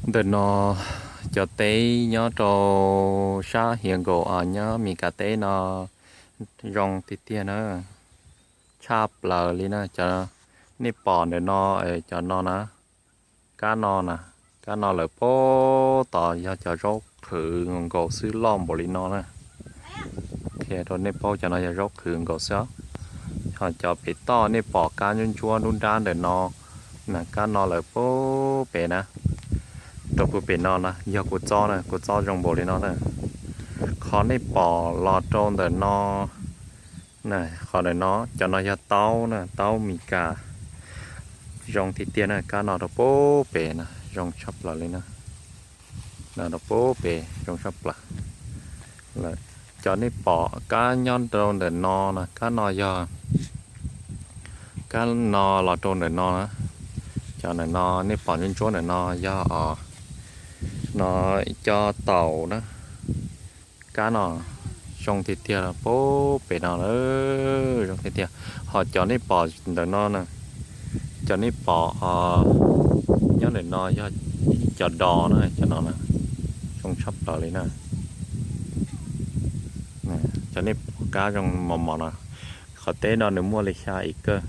Ntawm no cov teb nyob rau sab hiav nkaus nyob Mis Kas teb no zoo tiag tiag na, tshaj plaws li na. Cov nej pom ntawm no, cov no na, kab no na, kab no lawm puag tod yog cov zaub qhwv nkaus xwb, loj npaum li no na. Qhia rau nej paub cov no yog zaub qhwv nkaus xwb. Ho cov pem toj nej pom kab ntsuab ntsuab nruab nrab ntawm no na, kab no lawm puag pem na, rau puag pem no na yog kua txob na, kua txob zoo npaum li no na. Qhov nej pom los rau ntawm no, qhov ntawm no, cov no yog taub na, taub Mis Kas, zoo tiag tiag na. Kab no rau puag pem na zoo tshaj plaws li na, rau puag pem zoo tshaj plaws. Cov nej pom kab nyob rau ntawm no na, kab no yog, kab no los rau ntawm no na, cov ntawm no nej pom ntsuab ntsuab ntawm no yog os, no cov taum na. Kab no zoo tiag tiag puag pem no lawm, zoo tiag tiag. Ho cov nej pom ntawm no na, cov nej pom nyob ntawm no yog cov dos na, cov no zoo tshaj plaws li na. Cov nej pom kab zoo mos mos no, qhov teb no nws muaj li xya ib kawm,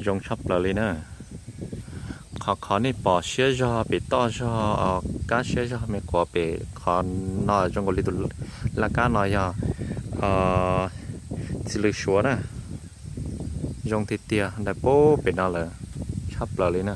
zoo tshaj plaws li na. Qhov qhov nej pom siab zog pem toj zog, kab siab zog me quav pem qhov no zoo nkaus li tus laj kab no yog txiv lws suav na, zoo tiag tiag, ntais puag pem no lawm, tshaj plaws li na.